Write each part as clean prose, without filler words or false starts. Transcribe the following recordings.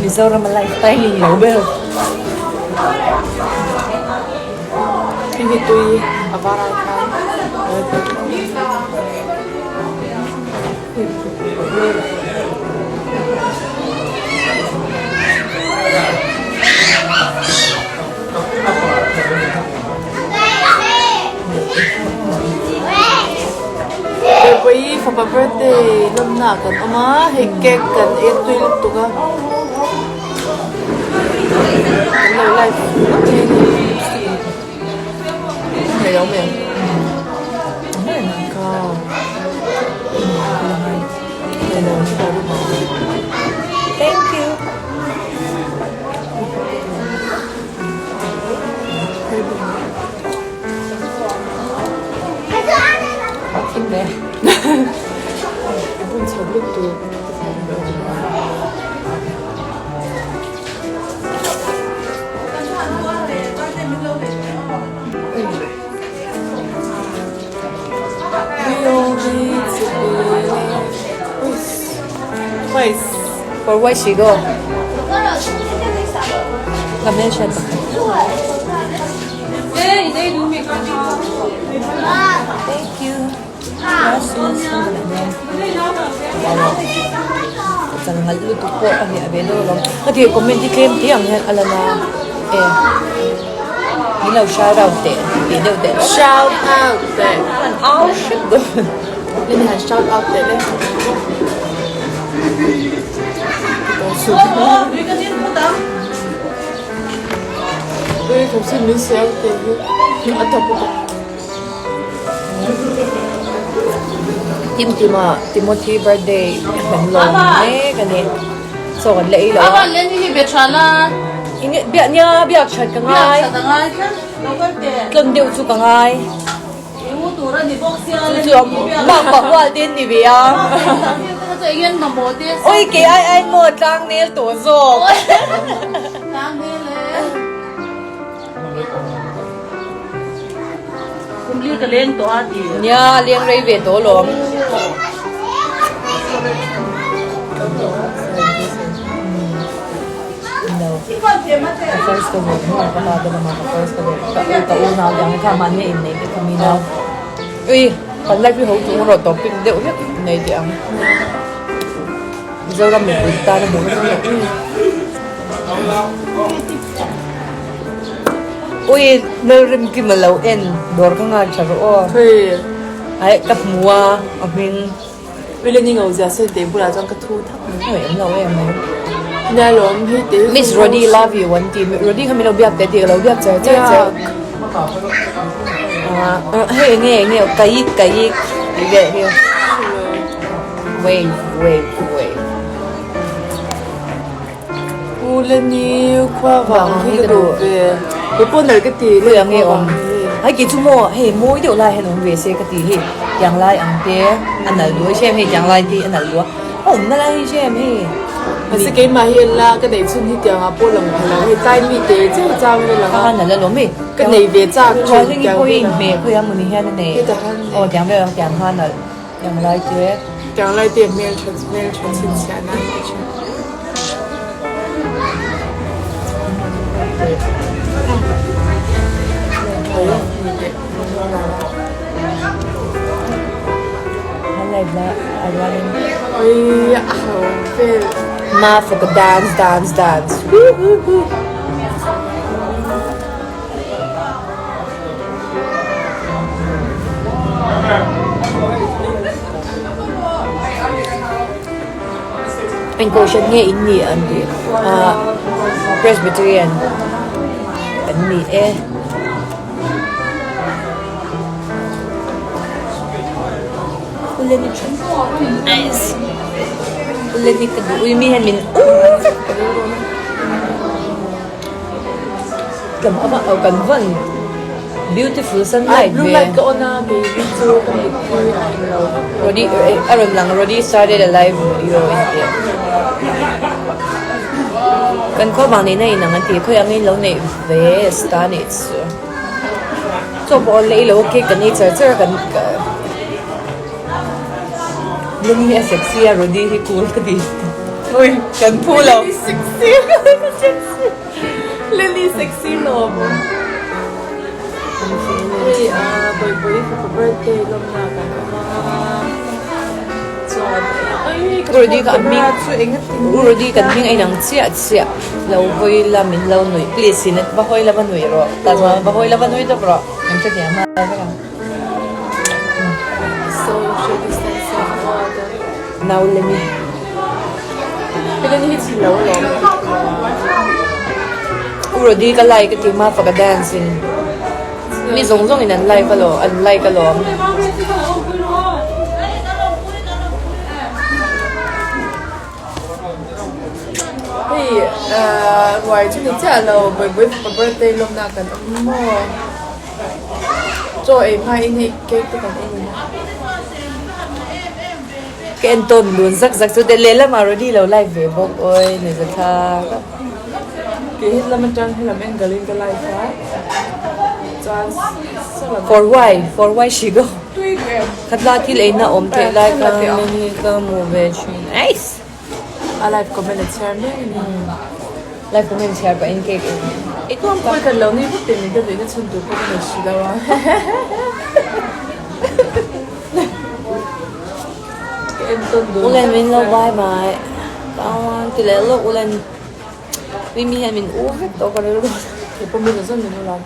Mizoram a live timing lo ber. Hei hi tui a var ai khan Vawi fapa birthday lawmna ah kan awm a hei cake kan ei tui lutuk a kan lo live ngawt mai a ni hei a awm em Thank you. For why she go? Ka mention pakhat. Thank you. Changal lutuk pawh a hliah ve deuh alawm. Ka tih comment hi tlem tih ang hian a lan a e min lo shout out teh tih deuh teh Shout out teh. Han au hrep dawn. Let me han shout out teh le. Ui thawmhnaw min siam teh hi a tawp a tawp. Tim Tima Timothy birthday kan lawm mek a ni chaw kan la ei lo a enge biak nia biak that ka ngai tlawn deuh chu ka ngai chu chu mak pah hual te an ni ve a oi kei ai ai maw tlang nel tawh zawk. Nia leng rei ve tawh alawm. Ka first ka ve maw ka pa te lamah ka first ka ve ka u ka u nau dang kha mahni a inneih te kha mi nau. Ui kan live hi ho chung erawh topic deuh hlek nei teh ang. Mizoram mipui tan a hmuh nasa hle. Ui Lalrimkima lo en dawr ka nghal tha rawh aw. Hei. Ai ka hmu a a hming. Ui le ni ngau zia sawi teh bulah chuan ka thu thak mai. Ui em lo em mai. Nia lawm hei teh Miss Rody love you an ti Rody kha min lo biak teh tih ka lo biak char char che. Hei enge enge kaik kaik tih vel hi. Wave wave wave. U le ni khua vang hi ka duh ve. Kei pawh nalh ka ti le ang nge awm. Hai kei chu maw hei mawi deuh lai hian awm ve se ka ti hi tiang lai ang te a nalh duai hrem hei tiang lai te hi a nalh duai a awmna lai hi hrem hei. Mahse keimah hi en la ka neih chhun hi tiang ah pawh lang pha lo hei tlai mi te cheu chau in a lang a. A nalh alawm hei. Ka nei ve chak thin tiang vel a. Hmeh khawi a mawni hian a nei. Aw tiang vel ang tiang kha a nalh. Tiang lai te. Tiang lai te hmel tha hmel tha chhinchhiah nan a tha. Ui a ho vel. Ma faka dance dance dance. Woo woo woo. Eng kohhran nge in nih an tih ah Presbyterian kan ni e. Uleni ka duh ui mi hian min u vek. Tlem a vang kan van beautiful sunlight ve. Blue light ka on a baby chu ka mit hi a eng lo. Rody a rawn lang Rody started a live video in tih. Kan khua vang neihna inang an ti khawi angin lo neih ve star neih chu. Chaw pawh a lei lo cake kan ei char char a kan lung hi a sexy a Rody hi cool ka ti. Ui, kan phu lo. Lily sexy. Sexy. Lily sexy lawm. Hei a Bawihbawi fapa birthday lawmna kan awm a. Chuan ai ka Urodi ka camera hming chu eng a ti Urodi kan hming a inang chiah chiah. Lo hawi la min lo nuih please in va hawi la va nuih rawh. Tah chuan va hawi la va nui tawp rawh. Kan hrethiam nghal vek ang. Social distancing a Nau le mi. Helen hi chi lo alawm. U Rodi ka like a ti ma faka dance in mi zawng zawng in an like alawm an like alawm. Hei ruai chu ni chiah lo Bawihbawi fapa birthday lawmna kan awm maw. Chaw ei hma in hei cake te kan en in. Ka en tawn dun zak zak chu te lehlamah Rody lo live ve bawk awi ni za thlak a. Kei hi lam atang helam angle in ka live a chuan salam. For why for why she go Tui duh em. Khatla thil eina awm theih lai kha min hi ka hmu ve thin eiss. A live comment a chhiar mek a ni. Live comment chhiar pah in cake ei ei tuam ka. Pawi khat lo ni vut teh min ka duhna chhun tur pawh ka nei si lo a. Ka en tawn dun. Ulen min lo bye bye. Kawan ti leh lawk ulen Mimi hian min u vek tawh ka rilru. Kei pawh min zawng min u lam.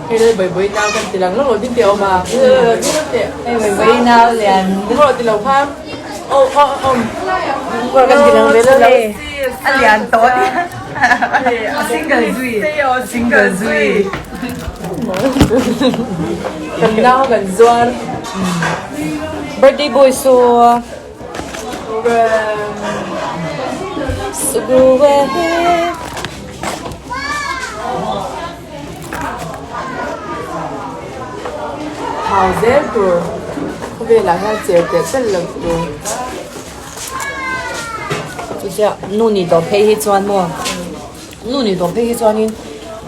Hei lai Bawibawi nau kan ti lang lawk lo ding teh awm a. Ding lo teh. Hei Bawibawi nau lian. Ding rawh ti lo kha. Aw aw aw. Kawr kan ti lang ve lo le. A lian tawh a nia. A single zui. A single zui. Kan nau kan zuar. Birthday boy saw. Thau zel tur khawvelah hian cher telh telh lo tur. Chuchiah nu ni tawh phei hi chuan maw nu ni tawh phei hi chuanin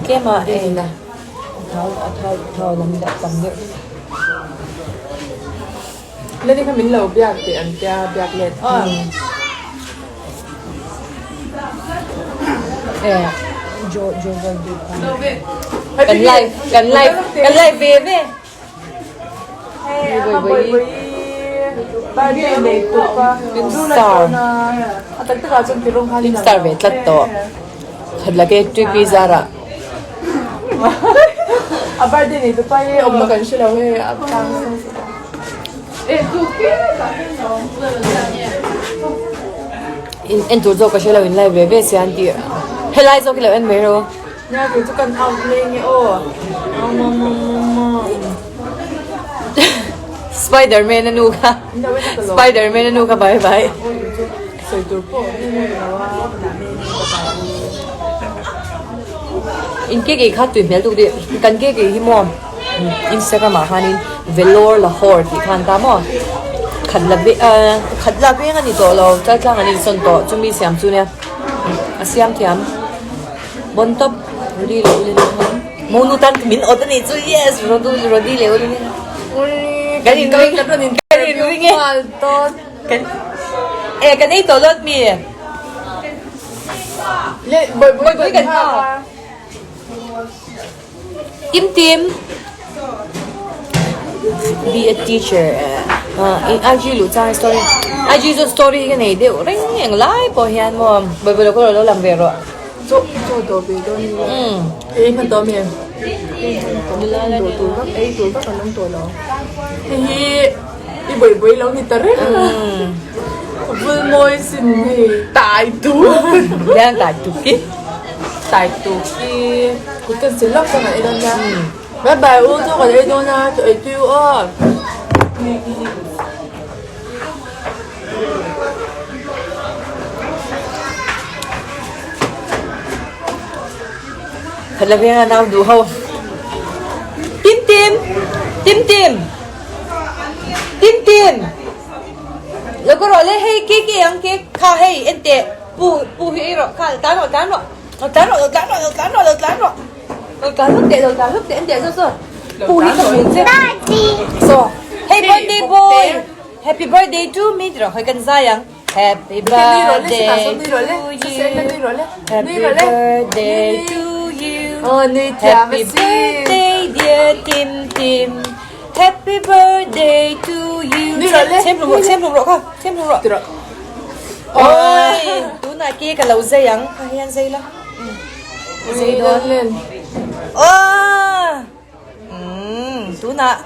tlem a ei a thau a thau thau lam deuh tam deuh. Lady kha min lo biak teh an tia biak let a. Eh, jo jo kan live kan live kan live ve ve. Hei ama boi boi birthday nei tup a. Star. A tak tak ah chuan tirung khan Star ve tlat tawh. Khat lake tuipui zarah. A birthday nei tupa hi awmna kan hre lo hei a tang In en tur zawk ka hre lo in live ve ve sia an tih helai zawk hi lo en mai rawh. Nia kei chu kan out leh nge aw. Spiderman a nu kha Spiderman a nu kha bye bye. Sawi tur pawh In cake ei kha tui hmel tuk dih kan cake ei hi maw Instagram ah khanin Vellore Lahore tih khan ta maw khat la ve ah khat la veng a ni tawh lo chaltlang an insawn tawh chumi siam chu nia a siam thiam bon top Rody leh Ulin khan monu tan min awt a nih chu yes Rody leh Ulin kan in ring kan in ring e. Kan e kan ei tawh lawt mi. Le boi boi boi kan ha. Tim tim. Be a teacher. Uh, in IG lu chang story. IG chu story ka nei deuh reng eng lai pawh hian maw boi boi lo ko lo lang ve rawh. Cho cho do ve do ni. Um. Ei man to mi. Do tur vak ei tur vak an awm tawh lo. Hei hi I bawih bawih lo ni ta reng a. Vul mawi sin hei. Tai tu. Liang tai tu ki. Tai tu ki. Kut kan sil lawk chuan kan ei dawn nia. Bye bye u chu kan ei dawn a chu ei tui u aw. Khat la veng a nau duh ho. Tim tim. Tim tim. Tim tim Lo ka rawh le hei cake ei ang cake kha hei en teh pu pu hi ei rawh kha lo tlan rawh tlan rawh lo tlan rawh lo tlan rawh lo tlan rawh lo tlan rawh lo tlan hluk teh lo tlan hluk teh en teh saw saw pu hi ka hmu che saw hei birthday boy. Happy birthday to me ti rawh khawi kan zai ang. Happy birthday to you. Happy birthday to you. Happy birthday dear Tim Tim. Happy birthday to you. Chhem hlum rawh chhem hlum rawh kha chhem hlum rawh. Oi tunah ke ka lo zai ang kha hian zai la. Zai dawn. Aw. Umm tunah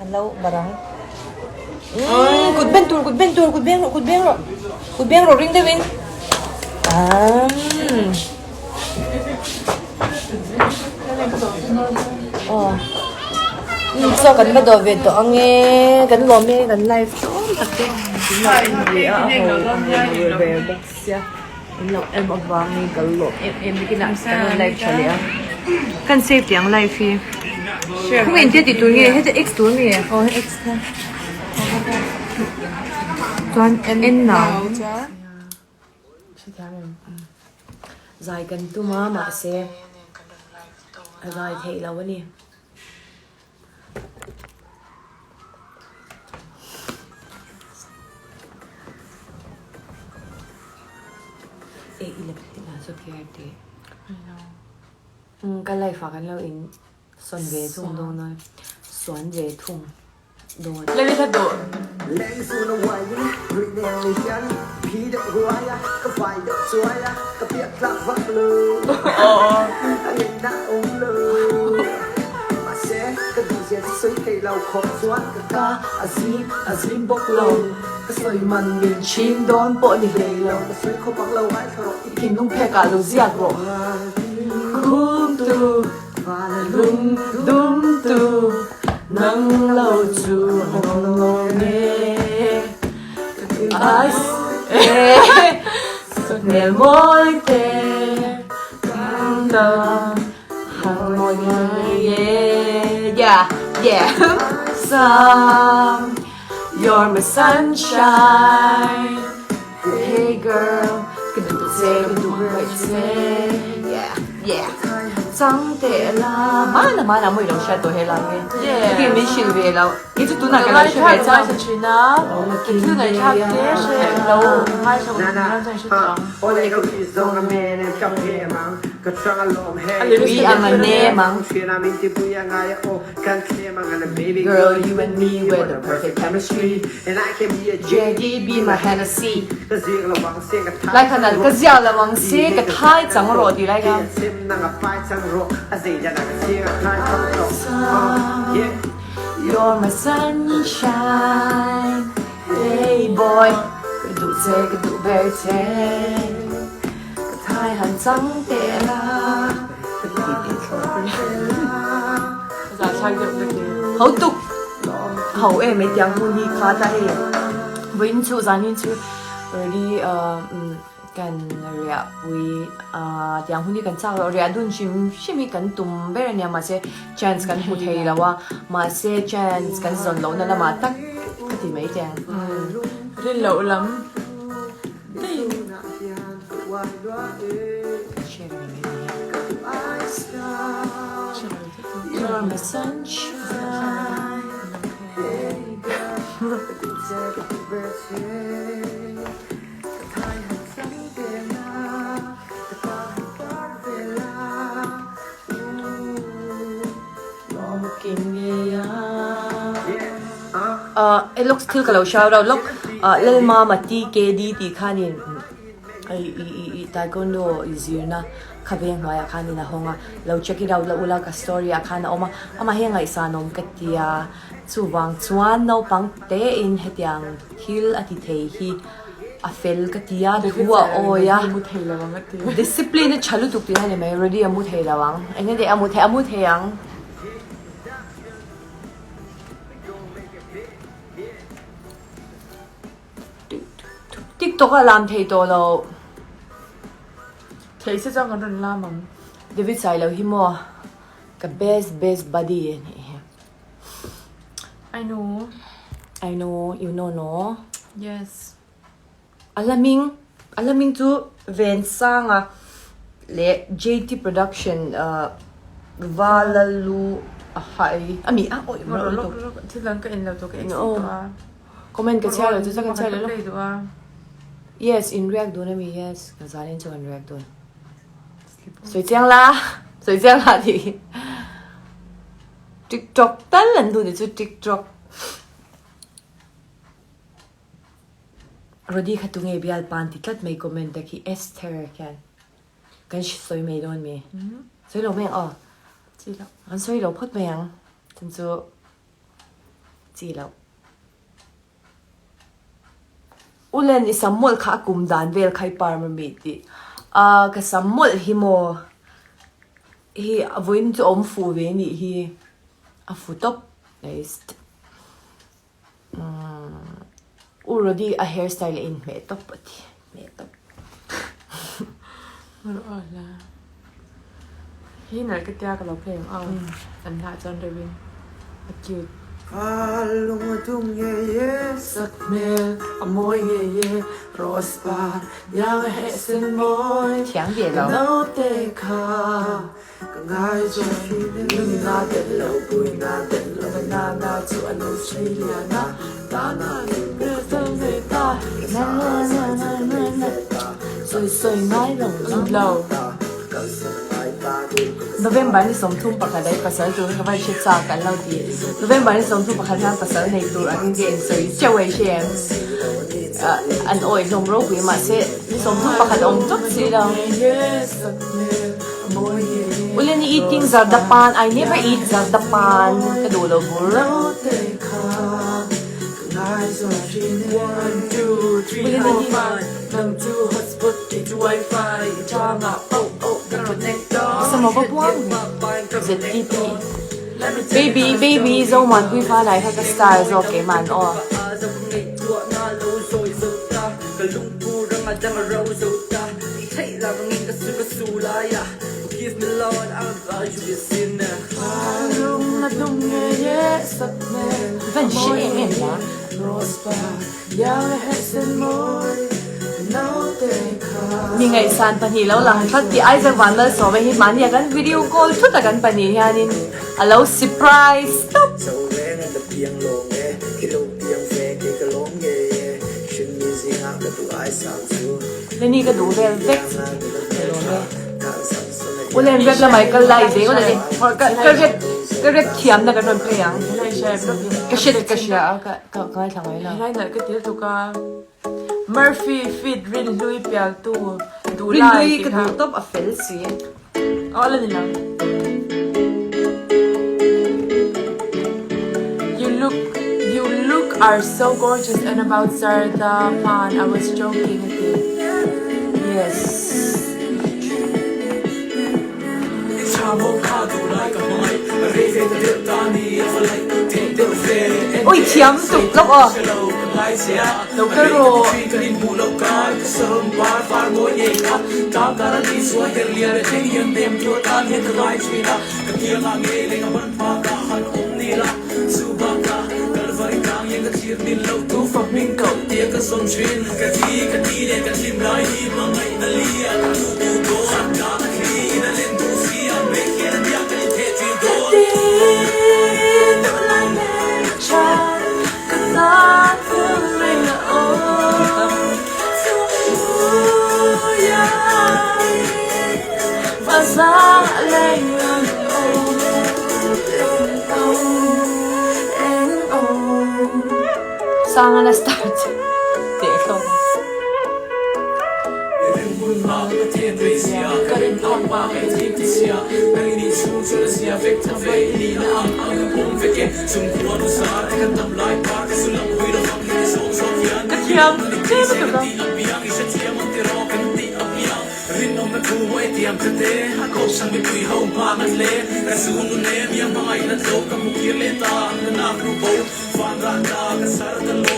an lo barang. Umm kut ben tur kut ben tur kut beng rawh kut beng rawh kut beng rawh ring deuhin. Umm. Aw. Umm chaw kan va dawh ve tawh ang e kan lawm e kan live tawm tak te. Tunah en ve a a ho ve bawk sia. In lo em avangin ka lawm em em nikinah kan rawn live tha leh a. Kan save tih ang live hi. Khawnge intia tih tur nge heta x tur nge? Aw hei x kha. Chuan n now. Zai kan tum a mahse a zai theih lo a ni. Ka life ah kan lo in sawn ve thung dawn a sawn ve thung dawn. Nang lo chu awm lo nge Ice Hmel mawi te Yeah yeah Sam You're my sunshine Hey girl Ka duh che ka duh ngaih che Yeah yeah Chang teh la Mana mana mawi lo hriat tawh he lai nge Heti min hrilh ve lo Kei chu tunah ka lo hre ve chang Tui ang a nem ang Girl you and me we're the perfect chemistry JD be my Hennessy Lai khan an ka ziak lo ang se ka thai chang rawh tih lai kha. You're my sunshine Hey boy Ka duh che ka duh ber che Ka thai han chang teh la Ho tuk Ho em mai tiang hun hi kha ta hei Vawiin chu zanin chu Ready Kan riah pui a tiang hun hi kan chak loh riah dun hrim hrim hi kan tum ber ania mahse chance kan hmu thei lo a mahse chance kan zawn lohna lamah tak ka ti mai teh ang. Rin loh lam daih. You're my sunshine Eh lawk thil ka lo shout out lawk Lalmama TKD tih khanin i taekwondo i zirna kha veng hnuaiah khanin a hawng a lo check it out la ula ka story ah khan a awm a amah hi a ngaihsanawm ka tia chuvang chuan naupang tein hetiang thil a ti thei hi a fel ka ti a, thu a awi a, discipline a tha lutuk tihna ni mai, ready a mu thei lo ang, eng nge a mu thei, a mu thei ang. TikTok a lam thei tawh lo. Thei se chuan kan rawn lam ang. David Sailo hi maw ka best best buddy a nih hi. I know. I know, you know no? Yes. A hla hming, a hla hming chu Vensanga leh JT Production Valalu a hai a mi a awih rawh lutuk. Thil dang ka en lo tawh ka exit tawh a. Comment ka chhiar lo chu ka chhiar leh lawk. Yes, in react dun ami yes, ka zalin chu kan react dun. Sawi chiang la, sawi chiang la tih. TikTok tal an duh ni chu TikTok. Rody kha tunge bial pan ti tlat mai comment te khi Esther khian kan sawi mai dawn mi. Sawi lo mai ang aw. Kan sawi lo phawt mai ang. Chun chu chi loh. Ulen i sam mawlh kha a kum dan vel kha i par mami tih a ka sam mawlh hi maw hi a vawiin chu a awm fuh ve anih hi a fu tawp U Rody a hair style a inhmeh tawp a ti hmeh tawp. Hi nalh ka tia ka lo play ang a an hlah chuan reuhin a cute. Lung a dum ngei e sak hmel a mawi ngei e rose par iang a heh sen mawi Thiam ve lo. Naute kha ka ngai zawk thin e Nunna tel lo puina tel lo na na chu a lo sei lian a tana hlim ve fel ve ta Na na na na na na Sawi sawi ngai lo Lo. November ni 31 ai pasal tur ka van hre chak an lo ti. November ni 31 hian pasal nei tur angin ka insawi teuh ei hre em. An awih hlawm ropui mahse ni 31 a awm tawp si lo. Ulen i eating zarda pan, I never eat zarda pan ka duh lo bur. Sama va buang ZTP Baby baby Zoman pui fa lai kha ka star zawk keimah an aw. Van hre em em la. Mi ngaihsan pahnih lo lang tlat tih Isaac Vanlalsawma hi mahni a kan video call thut a kan pahnih hianin a lo surprise tawp. Lenny ka duh vel vek ka lawm e. U Len rep lamah i kal lai ve ngawt a ni. Ka rep ka rep thiamna kan rawn play ang. Ka hre ka hria a ka ka ngaithla ngai lo. Helai nalh ka til tuk a. Murphy feat Rinhlui pialtu duh lai Rinhlui ka duh tawp a fel si. Aw la ni lo. You look you look are so gorgeous and about Zarda Pan I was joking a ti. Yes. Ui thiam tuk lawk aw. Lo kal rawh. Sang a start teh hlawm. Ka thiam che lutuk a.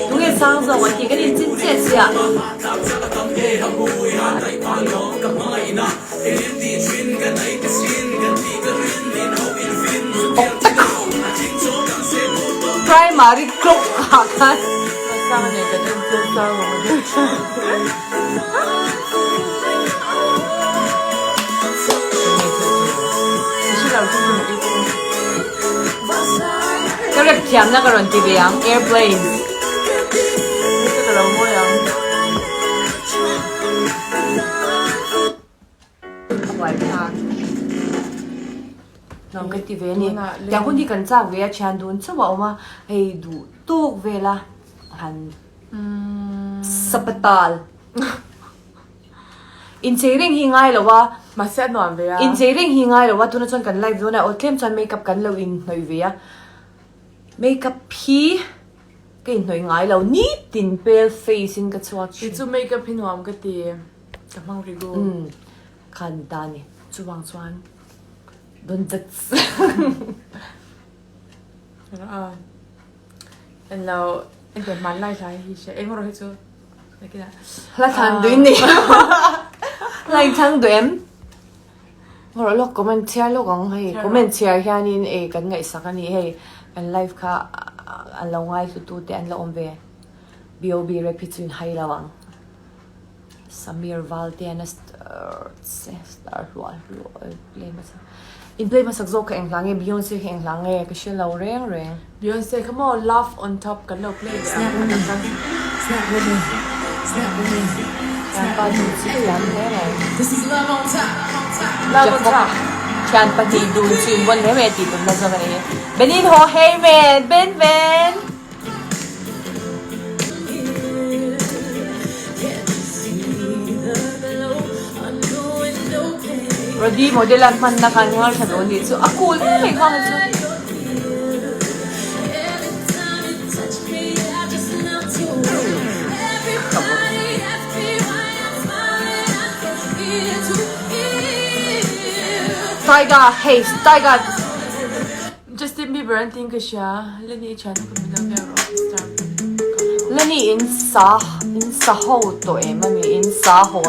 Tunge sang zawk an tih kan inchin chiah chiah. Primary clock ah khan. Ka rep thiamna ka rawn ti ve ang airplane. ka lo ngawi ang. A buai thlak. Nuam kan ti ve a ni. Tiang hun hi kan chak ve a, thian dun chauh a awm a, hei duh tawk vel a han sapatal. Inchei reng hi ngai lo a. Mahse a nuam ve a. Inchei reng hi ngai lo a, tuna chuan kan live dawn a, aw tlem chuan makeup kan lo inhnawih ve a. Makeup hi ka inhnawih ngai lo, nitin pale face in ka chhuak thin. Kei chu makeup hi nuam ka ti, ka hmang ri gu. Umm khan ta ni. Chuvang chuan. Don judge. A en lo en te hmanlai hla hi hria eng erawh hi chu Hla thlan duin ni. Hla in thlang duh em? Rawh lawk comment chhiar lawk ang hei. Comment chhiar hianin ei kan ngaihsak a ni hei. Kan live kha an lo ngaihlu tu te an la awm ve. BOB rep hi chu in hai lo ang. Samir Valteana star che star hluah hluah play hmasa in play hmasak zawk kha eng hla nge Beyonce kha eng hla nge ka hre lo reng reng. Beyonce kha maw love on top kan lo play leh ang a tak Thianpa dun chu thiam hle mai. Love on top. Thianpa hnih dun chu in vawn hle mai a tih tumna zawk a ni. Benin haw hei men Ben Ben. Rody model an hmanna khan ngaithla dawn nih chu a cool em em kha chu. Tyga hey Tyga. Justin Bieber an tiin ka hria, Lenny i thianna ka min lo vel rawh star Lenny in sa in sa ho tawh em ami in sa ho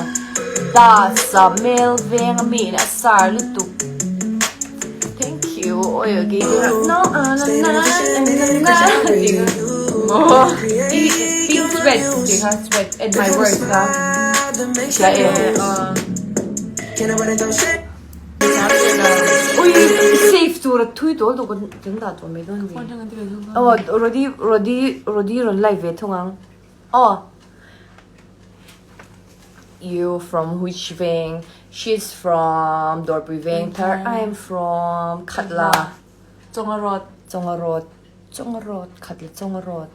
da sa mel veng ami in a sar lutuk thank you oi a gei no na na na na i pink sweat tih kha sweat and my words kha hria em. Ui save tur a thui tawh lutuk a kan dah tawh mai dawn ni. Aw Rody Rody Rody rawn live ve thung ang. Aw You from which veng? She's from Dawrpui veng thar. I'm from Khatla. Chonga road. Chonga road. Chonga road Khatla Chonga road.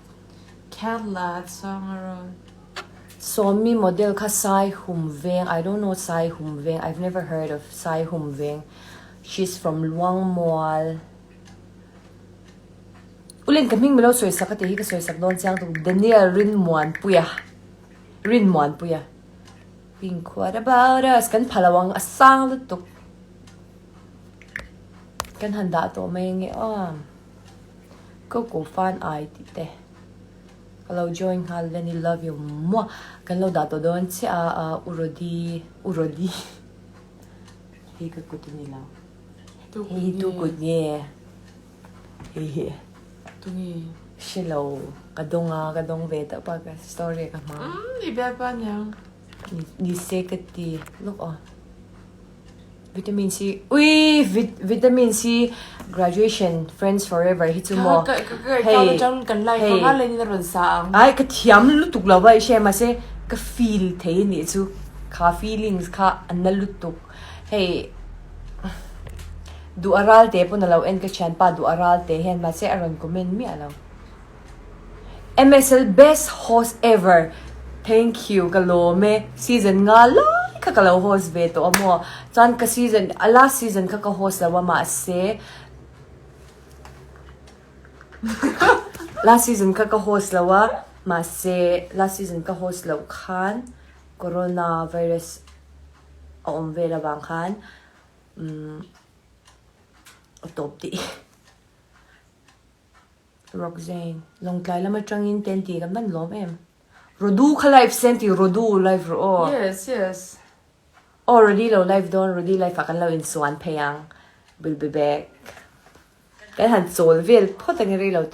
Khatla Chonga road. Sawmi model kha Sai Hum Veng, I don't know Sai Hum Veng, I've never heard of Sai Hum Veng, she's from Luangmual. Ulen ka hming milo sawi sak a tih hi ka sawi sak dawn chiang tuk Daniel Rinmuanpuia Rinmuanpuia Pink what about us kan pha lo ang a sang lutuk kan han dah tawh mai ange aw Coco fan ai tih te. Ka lo join nghal Lenny love you muah kan lo dah tawh dawn chiah a a u Rody u Rody hei ka kut a ni lo hei hi tu kut nge hei hi hre lo ka dawng a ka dawng ve tawp a ka story ah ka hmang i bialpa aniang ni se ka ti lawk aw. Vitamin C ui vitamin C graduation friends forever hi chu maw hei hei ai ka thiam lutuk lo va i hre mahse ka feel thei a nih chu kha feelings kha a na lutuk hei duh a ral te pawn a lo en ka thianpa duh a ral te hian mahse a rawn comment miah lo. MSL best host ever thank you ka lawm e season nga lai kha ka lo host ve tawh a maw chuan ka season a last season kha ka host lo a mahse last season kha ka host lo a mahse last season ka host loh khan corona virus a awm vel avang khan umm a tawp tih. Roxanne, Lawngtlai lam atangin ten tih kan van lawm em. Rodu kha live sen tih Rodu live rawh aw. Yes, yes. Aw Rody lo live dawn, Rody live ah kan lo insuan phei ang. Will be back. Kan han chawl vel phawt ang i rei lo te.